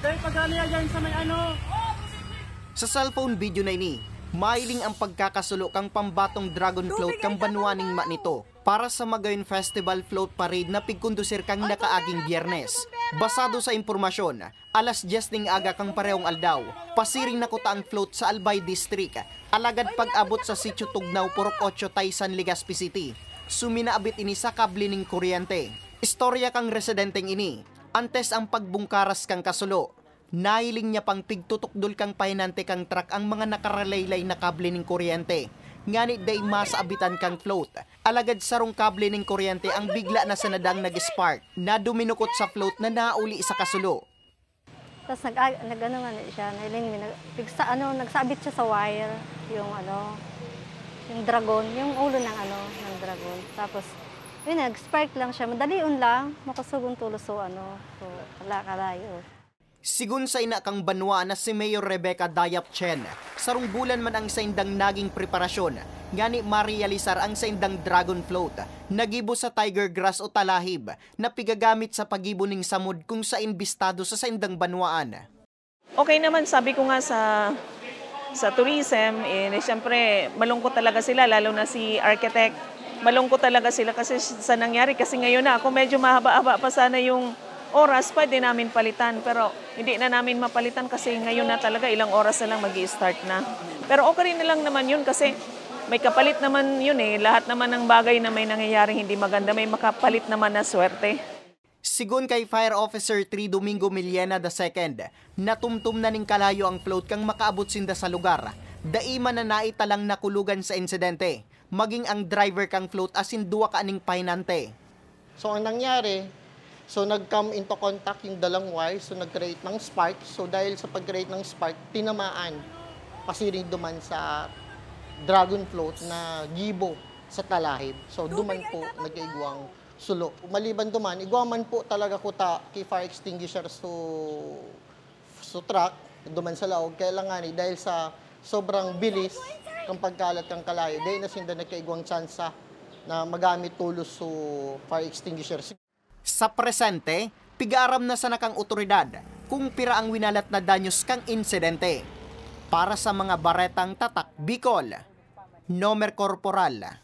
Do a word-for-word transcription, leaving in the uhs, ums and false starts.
Dahil pag-aaliya dyan sa may ano. Sa cellphone video na ini, mahiling ang pagkakasulo kan pambatong dragon float kan banwa nin Manito para sa Magayon Festival Float Parade na pigkondusir kan nakaaging Biyernes. Basado sa impormasyon, alas dyes nin aga kan parehong aldaw, pasiring na kuta ang float sa Albay District. Alagad pag-abot sa Sitio Tugnaw, Purok Ocho, Taysan, Legazpi City, suminaabit ini sa kable nin kuryente. Istorya kan residenteng ini, antes ang pagbungkaras kan kasulo, nahiling niya pang pigtutukdol kan pahinante kan truck ang mga nakaralaylay na kable nin kuryente, ngani dai masaabitan kan float. Alagad sarong kable nin kuryente ang bigla na sanadang nag-spark na duminukot sa float na nauli sa kasulo. Tapos nag, nag ano nga na siya, nahiling mi, nag, pigsa, ano, nagsabit siya sa wire, yung ano, yung dragon, yung ulo ng ano, ng dragon. Tapos, yun, nag-spark lang siya. Madalion lang, makusog ang tulo so ano, so kala kalayo. Sigun sa ina kang banwa na si Mayor Rebecca Dayap Chen, sarong bulan man ang saindang naging preparasyon ngani marealisar ang saindang dragon float na gibo sa tiger grass o talahib na pigagamit sa paggibo ning samod kung sain bistado sa saindang banwaan. Okay naman, sabi ko nga sa sa tourism, eh, siyempre malungkot talaga sila, lalo na si architect. Malungkot talaga sila kasi sa nangyari, kasi ngayon na ako medyo mahaba-haba pa sana yung oras, pwede namin palitan, pero hindi na namin mapalitan kasi ngayon na talaga, ilang oras na lang mag start na. Pero okay rin na lang naman yun kasi may kapalit naman yun eh. Lahat naman ng bagay na may nangyayaring hindi maganda, may makapalit naman na swerte. Sigun kay Fire Officer three Domingo Millena the second, natumtom na nin kalayo ang float kan makaabot sinda sa lugar. Dai man na naitalang nakulogan sa insidente, maging ang driver kan float asin duwa kaning pahinante. So ang nangyari, so nag-come into contact yung dalawang wire, so nag-create ng spark. So dahil sa pag-create ng spark, tinamaan pasiring duman sa dragon float na gibo sa talahib. So duman po nagkaigwang sulo. Maliban duman, igwa man po talaga kuta ki fire extinguisher so so truck duman sa laog. Kaya lang ngani, dahil sa sobrang bilis kang pagkalat kang kalayo, dahil na sinda nagkaigwang tsansa na magamit tulos so fire extinguisher. Sa presente, pigaaram na sana kang otoridad kung pira ang winalat na danyos kang insidente. Para sa mga baretang Tatak Bicol, Nomer Corporal.